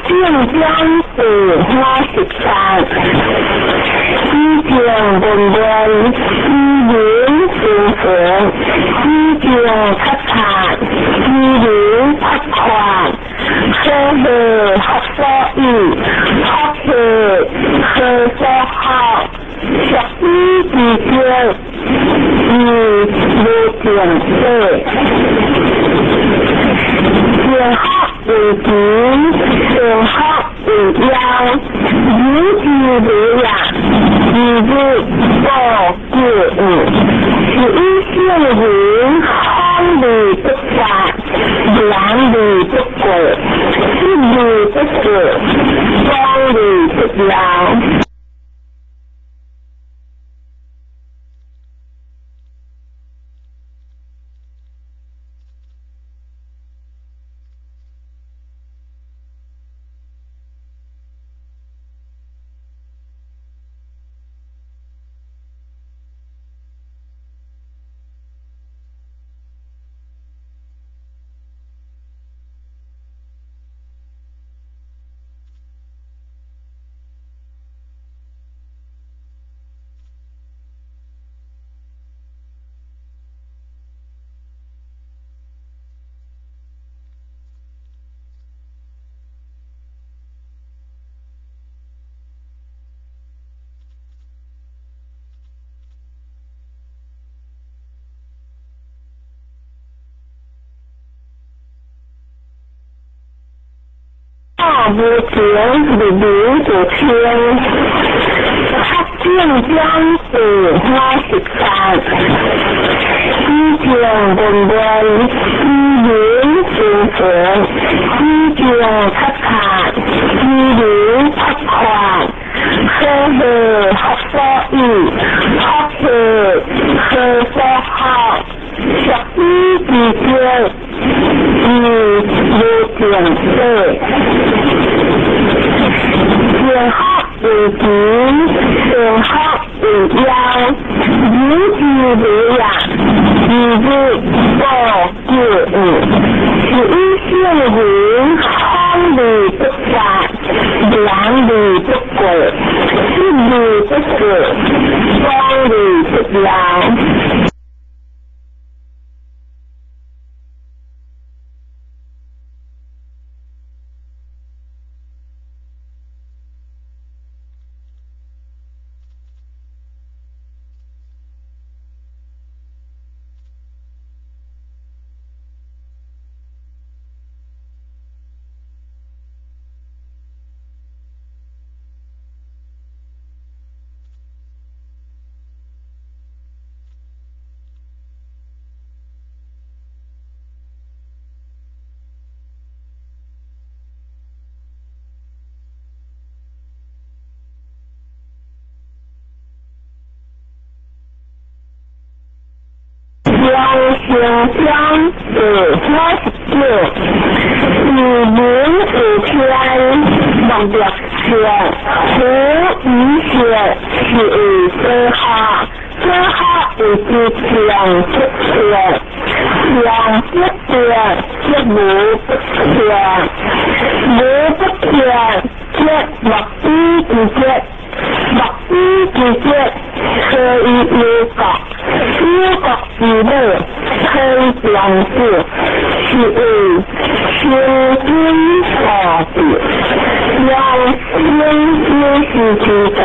正章第53，以情文文，以人成佛，以情出发，以人出发，呵呵福所依，福气何所好，俗语之中，以无定体，正福为前，正福为要，如之如也，如日不觉悟，是以圣人方而不发，言而不过，失而不过，光而不耀。无情日流就清，黑正章第53，以情文文，以人成佛，以情出发，以人出发，呵呵福所依，福气何所好，俗语之中，以无定体。正福为前，正福为要，如之如也，如日不觉悟，是以圣人方而不发，言而不过，失而不过，光而不耀。杨成章第59，以民为天，莫略小，胡以小是为做下，做下为之强不强，强不强则无不强，无不强则莫比之节，莫比之节可以有国，有国之母。可以良子，是为千金所得，良心也是之道。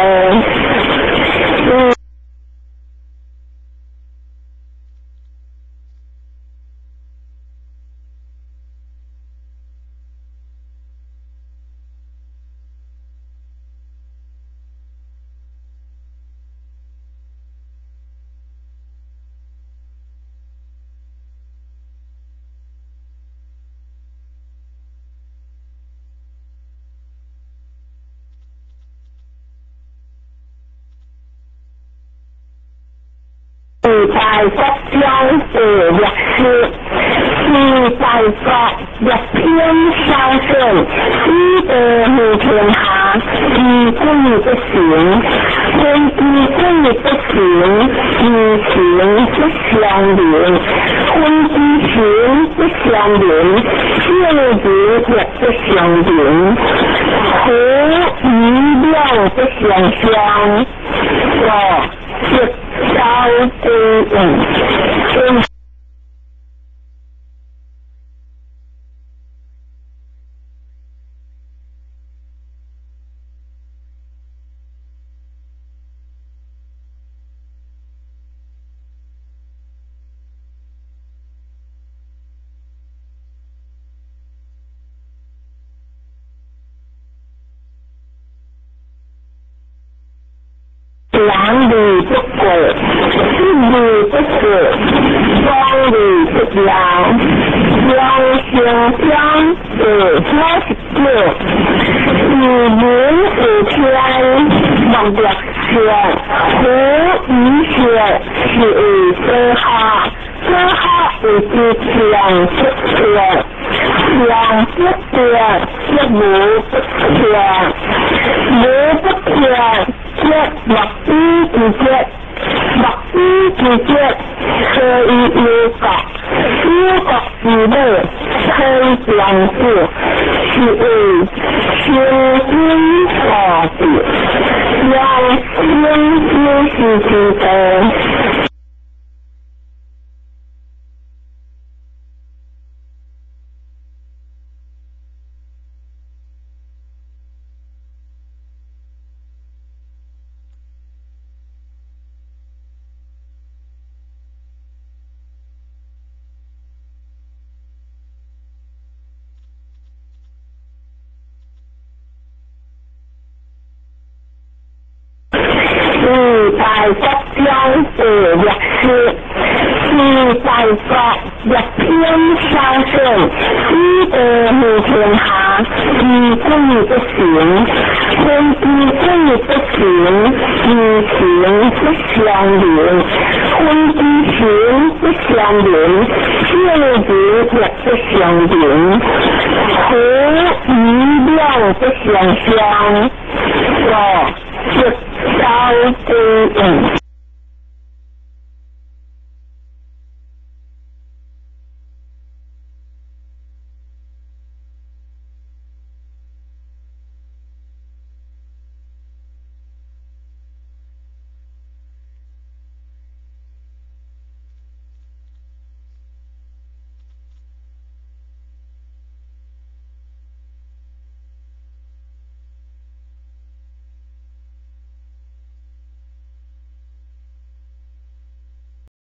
大国中第60，是大国一天相信，以地为天下，其贵不行，非其贵不行，其情不相连，非其情不相连，圣人亦不相连。虎魚兩不相傷，五色走歸往。人字不過，一字不過，雙字不漏，兩成章第89，以民為天，目錄說，虎與蛇是為左下，左下為之上不對，上不對，則無不對，無不對。則莫比之節，莫比之節，可以有國，有國之母，可以良子，是為先君所治，良心有時之道。大國中第60，是大國逆天小聖，以地為天下，其鬼不成，非其鬼不成，其情不相連，非其情不相連，聖人亦不相連，虎魚兩不相傷，五色走歸往。